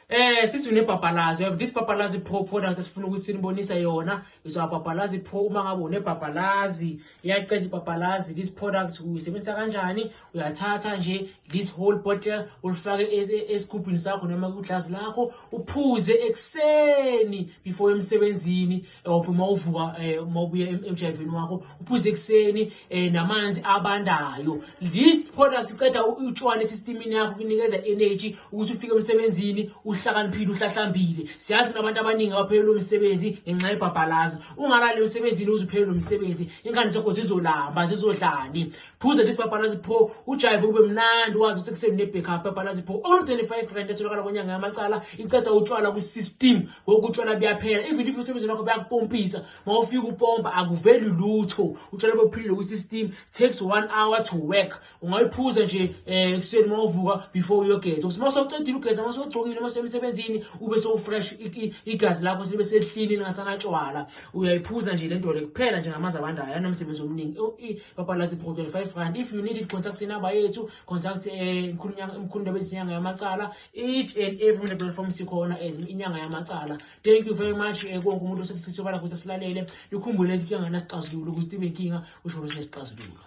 Sisi unebhabhalazi. We have this Bhabhalazi Pro product esifuna ukuthi sinibonise yona. Is our Bhabhalazi Pro. Uma ngabe unebhabhalazi, iyaceda ibhabhalazi. This product uyisebenzisa kanjani? Uyathatha nje this whole bottle, ulifake esigubhini sakho noma kuglass lakho, uphuze ekuseni before emsebenzini or uma uvuka, uma ubuya emjayiveni wakho, uphuze ekuseni namanzi abandayo. This product iceda utshwala esystemini yakho, kunikeza energy ukuthi ufike emsebenzini uhlakaniphile, uhlahlambile. Siyazi kunabantu abaningi abaphelelwe umsebenzi ngenxa yebhabhalazi. Ungalali emsebenzini uze uphelelwe umsebenzi, ingane zakho zizolamba, zizodlani? Phuza this Bhabhalazi Pro, ujive ube mnandi, wazi ukuthi ekuseni ne-backup. Bhabhalazi Pro, only R25, etholakala kwenyanga yamacala. Iceda utshwala kwi-system, ngoku utshwala buyaphela. Even if emsebenzini wakho bayakupompisa, uma ufika upompa akuveli lutho, utshwala buphilile kwi-system. Takes one hour to work. Ungayiphuza nje ekuseni uma uvuka before uyogeza, ukuthi uma sewucedile ugeza, uma sewugcokile, uma usemsebenzini, ube sewufresh, igazi lakho selibe selihlini lingasanatshwala. Uyayiphuza nje le nto le kuphela nje ngamanzi abandayo, anomsebenzi omningi. Ibhabhalazi Pro, R25. If you need it, contact inamba yethu, contact Mkhulu Ndaba Inyanga Yamacala. Each and every platform sikhona as Inyanga Yamacala. Thank you very much konke umuntu osesithoba lapho sesilalele. Likhumbule, inkinga ngasixazululo, ukuthi ibe inkinga usho ukuthi nesixazululo.